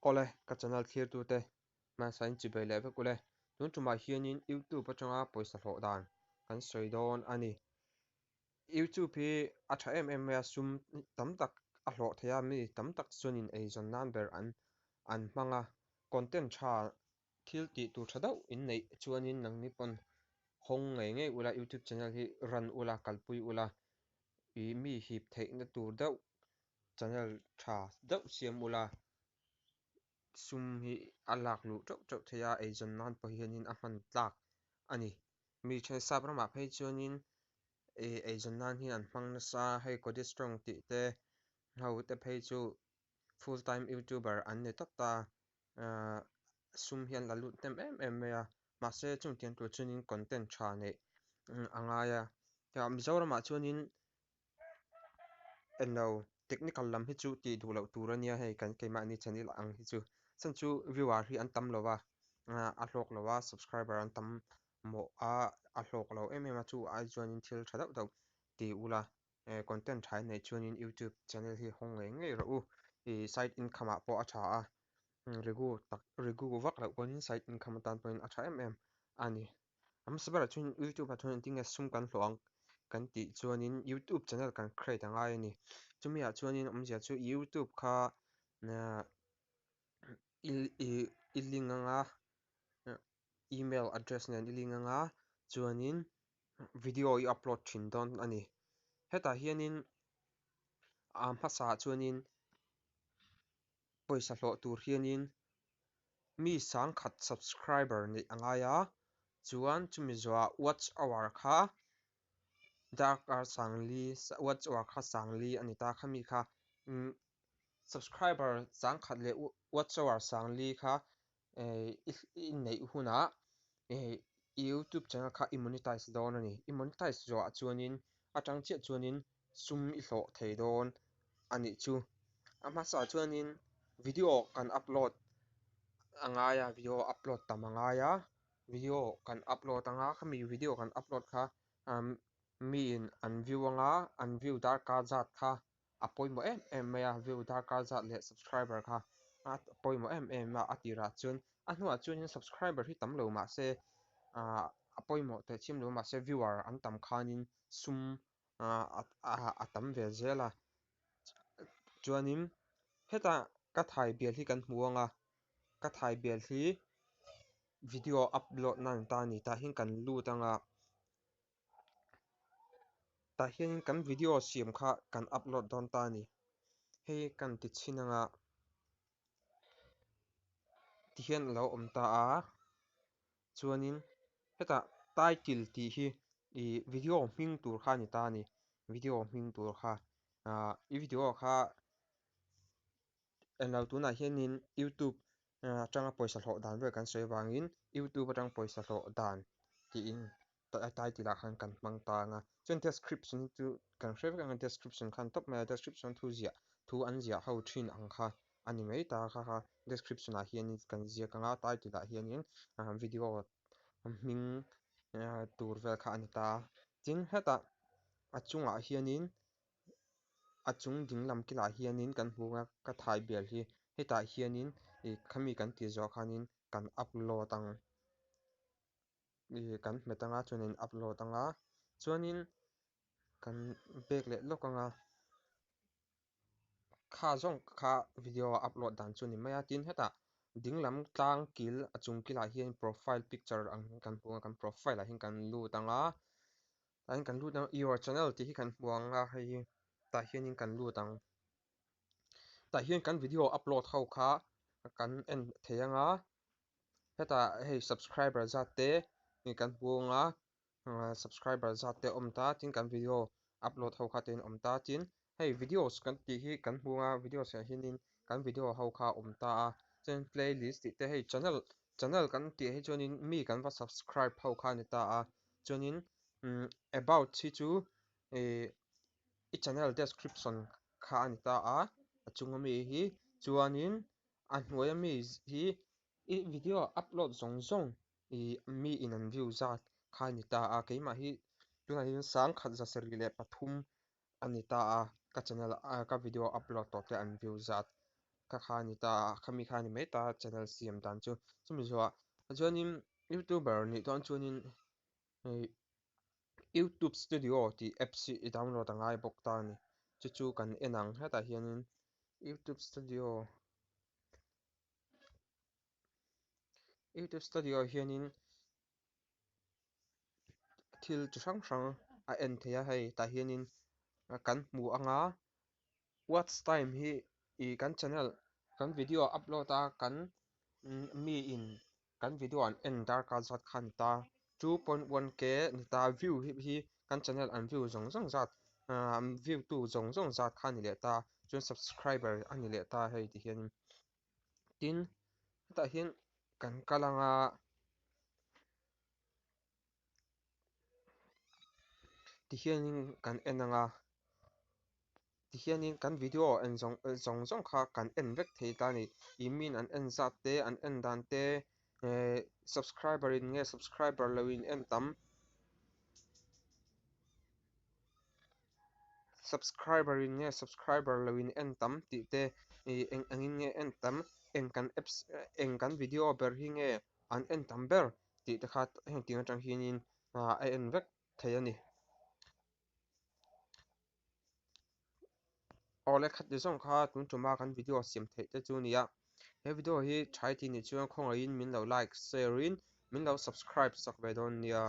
Awle, ka channel thlirtute hmansa in chibei leh vek ule. Tun tumah hianin YouTube atanga pawisa hlawh dan kan sawi dawn a ni. YouTube hi a tha em em mai a, sum tam tak a hlawh thei a, mi tam tak chuanin eizawn nan ber an an hmang a. Content tha thil tih tur tha deuh in neih chuanin nangni pawn hawng ngei ngei ula, YouTube channel hi run ula, kalpui ula, ih mi hip theihna tur deuh channel tha deuh siam ula, sum hi a lak luh teuh teuh thei a, eizawn nan pawh hianin a hman tlak a ni. Mi then sap ramah phei chuanin ih eizawn nan hian an hmang nasa a, hei Cody Strong tih te ho te phei chu full time youtuber an ni tawp ta a, sum hian la lut hnem em em mai a, mahse chung tiang tur chuanin content tha neih a ngai a, Mizoramah chuanin Englo, technical lam hi chu tih duh loh tur a nia hei kan keimahni channel ang hi chu. Chhan chu viewer hi an tam lo a, a hlawk lo a, subscriber an tam mawh a, a hlawk lo em em a, chu ai chuanin thil tha deuh deuh ti ula, content tha in neih chuanin youtube channel hi hawng ngei ngei rawh u. Ih side income ah pawh a tha a, regu tak regu vak loh pawhin side income atan pawhin a tha em em a ni. A hmasa berah chuan youtube ah chuan engtin nge sum kan hlawh ang kan tih chuanin youtube channel kan create a ngai a ni. Chumi ah chuanin awmzia chu youtube kha i link anga email address nen i link anga chuanin video i upload thin dawn a ni. Hetah hianin a hmasa ah chuanin pawisa hlawh tur hianin mi sangkhat subscriber neih a ngai a, chuan chumi zawhah watch hour kha darkar sangli watch hour kha sangli a ni ta, khami kha subscriber sangkhat leh watch hour sangli kha i neih hunah i youtube channel kha i monetize dawn a ni. I monetize zawhah chuanin atang chiah chuanin sum i hlawh thei dawn a nih chu. A hmasa chuanin video kan upload a ngai a, video upload tam a ngai a, video kan upload anga khami video kan upload kha miin an view anga an view darkar zat kha a pawimawh em em mai a, view darkar zat leh subscriber kha a pawimawh em em a, a tirah chuan a hnuah chuanin subscriber hi tam lo mah se ah a pawimawh teh chim lo mah se viewer an tam khanin sum a tam ve zel a, chuanin hetah ka thai bial hi kan hmu ang a, ka thai bial hi video upload nan ta a ni tah hian kan lut ang a. Tah hianin kan video siam kha kan upload dawn ta a ni. Hei kan ti chhin anga tihian a lo awm ta a, chuanin hetah title tih hi ih video hming tur kha a ni ta a ni. Video hming tur kha ah i video kha Englo tunah hianin youtube atanga pawisa hlawh dan vel kan sawi avangin youtube atang pawisa hlawh dan tiin title ah khan kan hmang ta ang a, chuan description chu kan hre vek ang a description khan tawp mai a description thu ziah thu an ziah ho thin ang kha a ni mai ta kha kha description ah hianin kan ziak ang a title ah hianin video hming tur vel kha a ni ta a, tin hetah a chungah hianin A chung dinglam kilah hianin kan hmu a ka thai bial hi hetah hianin ih khami kan tih zawh khanin kan upload ang ih kan hmet anga chuanin upload anga chuanin kan bag leh lawk anga kha zawng kha video a upload dan chu a ni mai a tin hetah dinglam tlang kil a chung kilah hian profile picture ang kan hmu a kan profile ah hian kan lut anga. Tah hian kan lut ang your channel tih hi kan hmu ang a hei hi tah hianin kan lut ang tah hian kan video upload ho kha kan en thei ang a hetah hei subscriber zat te kan hmu ang a subscriber zat te a awm ta tin kan video upload ho kha te an awm ta tin hei videos kan tih hi kan hmu ang a videos ah hianin kan video ho kha a awm ta a chuan playlist tih te hei channel channel kan tih hi chuanin mi kan va subscribe ho kha a ni ta a chuanin about hi chu ih i channel description kha a ni ta a a chunga mi hi chuanin a hnuaia mi hi i video upload zawng zawng ih mi in an view zat kha a ni ta a keimah hi tunah hian sangkhat zasarih leh pathum a ni ta a ka channel a ka video upload tawh te an view zat. Kha kha a ni ta a, khami kha a ni mai ta channel siam dan chu. Chumi zawhah chuanin youtuber nih dawn chuanin hei youtube studio tih apps hi i download a ngai bawk ta a ni. Chu chu kan en ang hetah hianin youtube studio youtube studio hianin thil chi hrang hrang a en theih a hei tah hianin kan hmu anga watch time hi ih kan channel kan video upload a kan mi in kan video an en darkar zat kha a ni ta 2.1k ni ta view hi kan channel an view zawng zawng zat ah view tu zawng zawng zat kha a ni leh ta chuan subscriber a ni leh ta hei ti hianin tin hetah hian kan kal anga. Tihianin kan en ang a, tihianin kan video en zawng zawng zawng kha kan en vek thei ta a ni. Ih min an en zat te, an en dan te, eh subscriber in nge subscriber lo in en tam, subscriber in nge subscriber lo in en tam tih te, ih eng angin nge en tam, eng kan apps eng kan video ber hi nge an en tam ber tih te kha heng ting atang hianin a en vek thei a ni. Awle khati zawng kha tun tuma kan video siam theih te chu a ni a, he video hi tha i tih nih chuan khawngaihin min lo like share in min lo subscribe sak ve dawn nia.